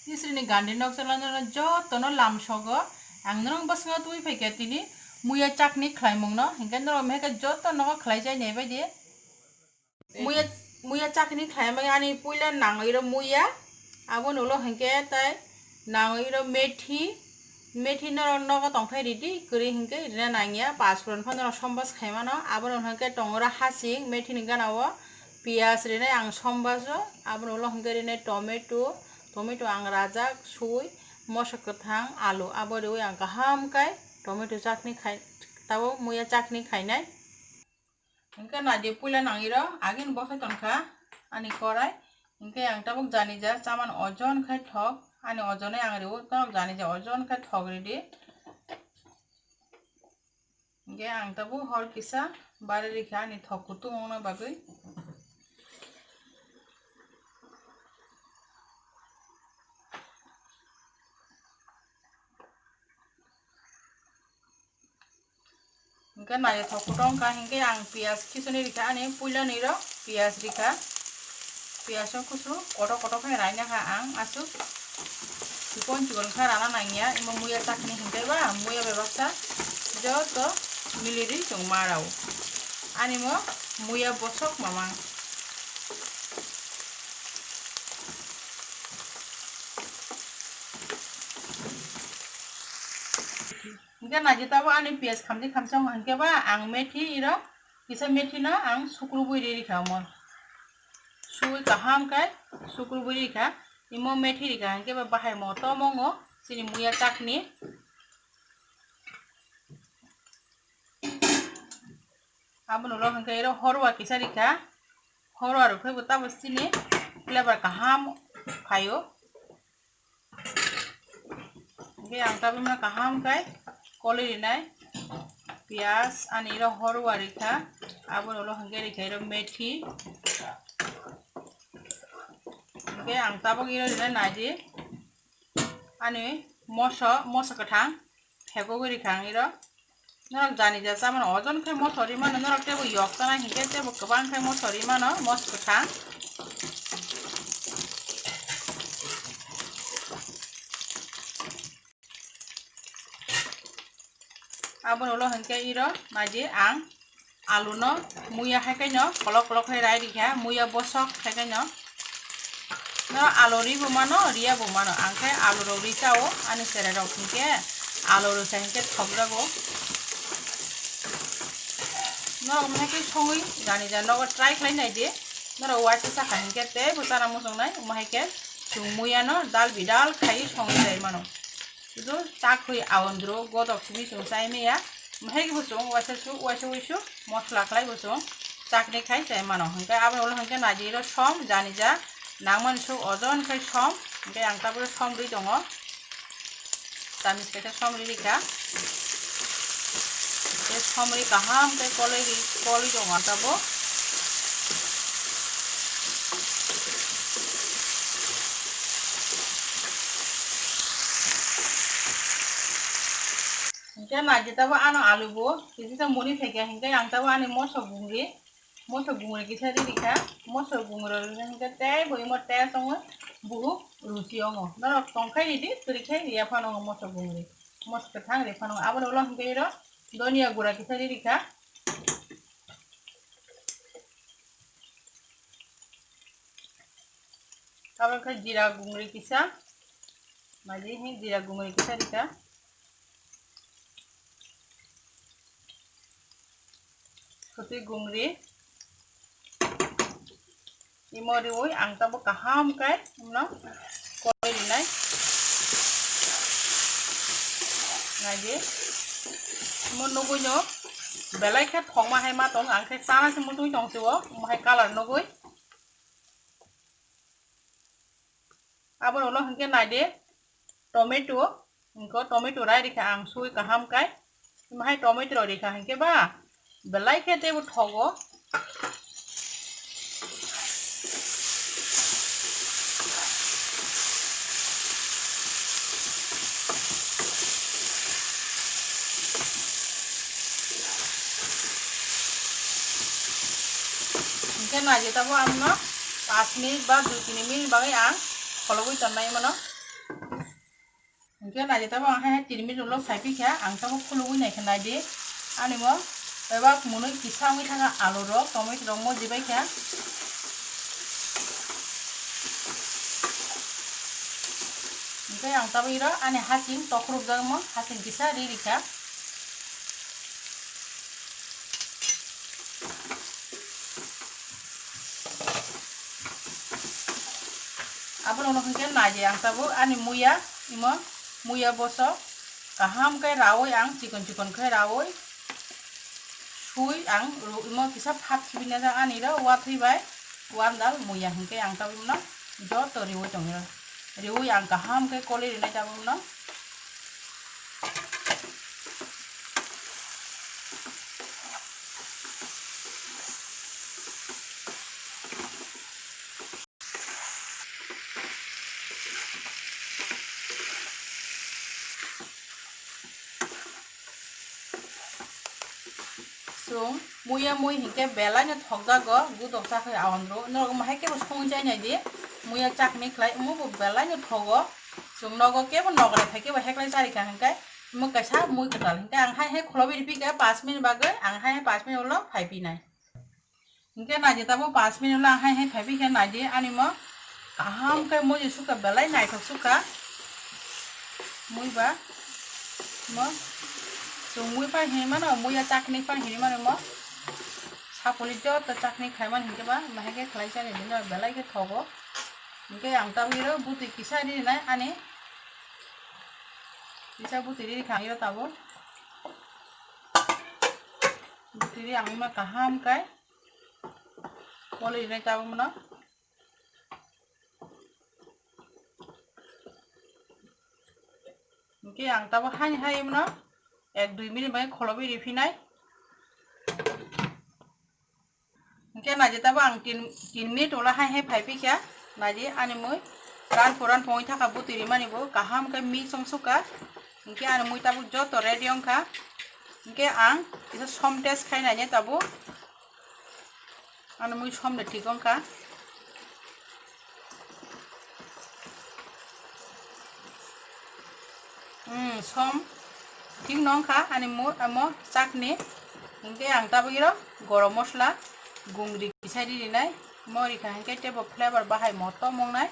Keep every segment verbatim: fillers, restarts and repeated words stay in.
Tisrini gandhi nok chalano jotono lamsogo. Ang norok bwskango twi phaikha tini muya chakni khlaimungno. Hinkhe norok mehekhe joto nogo khlai chai nai baidi. Muya, muya chakni khlaimani ani puila nangwi rw muya. Aboni ulo hinkhe tai nangwi rw methi. Methi norok nogo tongthai ridi kwrwi hinkhe rina nangya. Pasforon phano norok sombas khaimano. Aboni ulo hinkhe tongo rw hasing methini gana o. Piyaj rinai ang sombajo, aboni ulo hinkhe rinai tomato, tomato ang rajak, sui, moso kwthang, alu, abo riui ang kaham khe tomato chutney khai, tabuk muya chutney khainai. Hinkhe naidi puila nang iro, agini bosai tongkha ani korai, hinkhe ang tabuk janija chamani ojon khai thok, ani ojonai ang riui, tabuk janija ojon khai thok ridi. Hinkhe ang tabuk hor kisa bari rikha ani thok kutung wngna bagwi. Hinkhe naithok kutung wngkha, hinkhe ang piyaj khisuni rikha ani puila niro piyaj rikha. Piyaj no kusu kotor kotor khe raina kha ang aswk. Chikon chikon khe rana nangya, imo muya chakni hinkhe ba muya bebaksa joto miliri chwng ma rao. Ani mo muya bosok mamang. Hinkhe naidi tabuk ani piyaj khamdi khamsa wngkha hinkhe ba ang methi iro kisa methi no ang sukrubui ri rikha omo. Sui kaham khe sukrubui rikha. Imo methi rikha hinkhe ba bahai mo tomo wngo chini muya chakni. Aboni ulo hinkhe iro horwa kisa rikha. Horwa rwkhe bo tabuk chini flavor kaham phaio. Hinkhe ang tabukno kaham khe kolwi rinai. Piyaj ani iro horwa rikha. Aboni ulo hinkhe rikha iro methi. Hinkhe ang tabuk iro rinai naidi. Ani moso, moso kwthang thegogwi rikha ang iro. Norok janija chamano ojon khe moso ri mano, norok teibo yok chana hinkhe teibo kwbang khe moso ri mano, moso kwthang. Aboni ulo hinkhe iro naidi ang alu no muya hai khe no kolok kolok khe rai rikha, muya bosok hai khe no. Norok alu ri bo mano, riya bo mano. Ang khe alu rok ri chao, ani cherai rok hinkhe alu rwsa hinkhe thok jago. Norok omo hai khe songwi janija nogo try khlai naidi. Norok uaisa sakha hinkhe teibo chana muchungnai, omo hai khe chwng muya no dal bidal khai songwi chai mano. Sudu tak hui aondro godok simi chwng chai maya. Omo hai khe bo chwng uaisa su, uaisa uisu mosla khlai bo chwng chakni khai chai mano. Hinkhe aboni ulo hinkhe naidi iro som janija nangmani su ojon khai som. Hinkhe ang tabuk som ri tongo. Chamis kaisa som ri rikha. Tei som ri kaham khe kolwi ri, kolwi tongo ang tabuk. Hinkhe naidi tabuk ano alu bo kisa muni phaikha hinkhe ang tabuk ani moso gumri. Moso gumri kisa ri rikha, moso gumri rwkha hinkhe teibo imo taste wngo, buhuk ruchi wngo. Norok tongkhai ridi, kwrwikhai riya phano wngo moso gumri. Moso kwthang ri phano wngo. Aboni ulo hinkhe iro donia gura kisa ri rikha. Abo khe jira gumri kisa, naidi hi jira gumri kisa rikha. Khotwi gumri. Imo riui ang tabuk kaham khe no kolwi rinai. Naidi. Imo nugui no belai khe thokma hai ma tong, ang khe chana se mutui tong sio, omo hai colour nugui. Aboni ulo hinkhe naidi tomato, hinkhe tomato rai rikha ang sui kaham kai. Omo hai tomato rok rikha hinkhe ba belai khe teibo thogo. Hinkhe naidi tabuk amno pash minute ba dui tini minute bagwi ang kholobwi tonnai mano. Hingke naidi tabuk ang hai hai tin minute ulo phai phikha, ang tabuk khulugwi naikha naidi. Ani mo bebak mwnwi kisa wngwi thangkha alu rok, tomato rok mo jibai kha. Hingke ang tabuk iro ani hasing tokrupjak mo, hasing kisa ri rikha. Abono hwnkhe naidi ang tabuk ani muya, imo muya boso kaham khe raui ang chikon chikon khe raui sui ang ru-, imo kisa phap sibina jak ani ro wathwi bai wandal muya hwnkhe ang tabuk no joto riui tongwi ro. Riui ang kaham khe koli rinai tabuk no. Chwng muya mui hinkhe belai no thokjago, gudok chakhai aondro. Norok hai khe bo songwi chai nai di, muya chakni khlai omo bo belai no thogo. Chwng nogo kebo nokrai phai kebo heklai chari kha hinkhe, omo kaisa mui kwtal hinkhe ang hai hai khulobwi riphi kha, paanch minute bagwi ang hai hai paanch minute ulo phai phi nai. Hingke naidi tabuk paanch minute lang hai hai phai phikha naidi ani mo kaham khe muiya sukha belai naithok sukha mui ba mo chwng mui phano hinwi mano muiya chakni phano hinwi mano mo sapuli joto chakni khlai mani hinkhe ba bahai khe khlai chani bini belai khe thogo hinkhe ang tabuk iro bwtwi kisa rinai ani kisa bwtwi rikha iro tabuk. Bwtwi ri ang ma kaham kai. Koli rinai tabuk mano. Hingke ang tabuk hai hai mano. Ek dui minute bai kholobi riphinai. Hingke naidi tabuk ang tin, tin minute ulo hai hai phai phikha. Naidi ani mui ran puran pongwi thaka bwtwi rimani bo kaham khe mix wng sukha. Hingke ani mui tabuk joto ready wngkha. Hingke ang kisa som test khai nainai tabuk. Ani mui som de thik wngkha. Hmm, som thik no wngkha ani mui amo chakni. Hingke ang tabuk iro gorom mosla gungri kisa ri rinai. Mo rikha hingke teibo flavor bahai motom wngnai.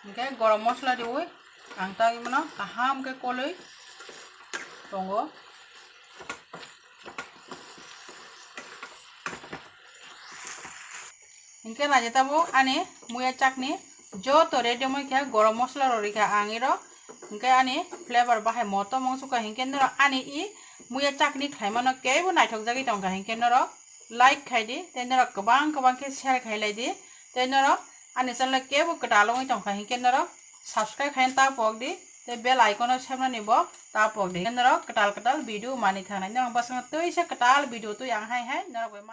Hingke gorom mosla riui ang tagwi mano kaham khe kolwi tongo. Hingke naidi tabuk ani muiya chakni joto ready wngkha, gorom mosla rok rikha ang iro. Hingke ani flavor bahai motom wng sukha, hingke norok ani i muiya chakni khlaimano kebo naithok jagwi tongkha, hingke norok like khai di, tei norok kwbang kwbang khe share khai lai di, tei norok ani channel kebo kwtal wngwi tongkha, hingke norok subscribe khai ta pok di, tei bell icon o semnani bo ta pok di, norok kwtal kwtal video manwi thangnai, norok bwskango twisa kwtal video twi ang hai hai norok bai ma.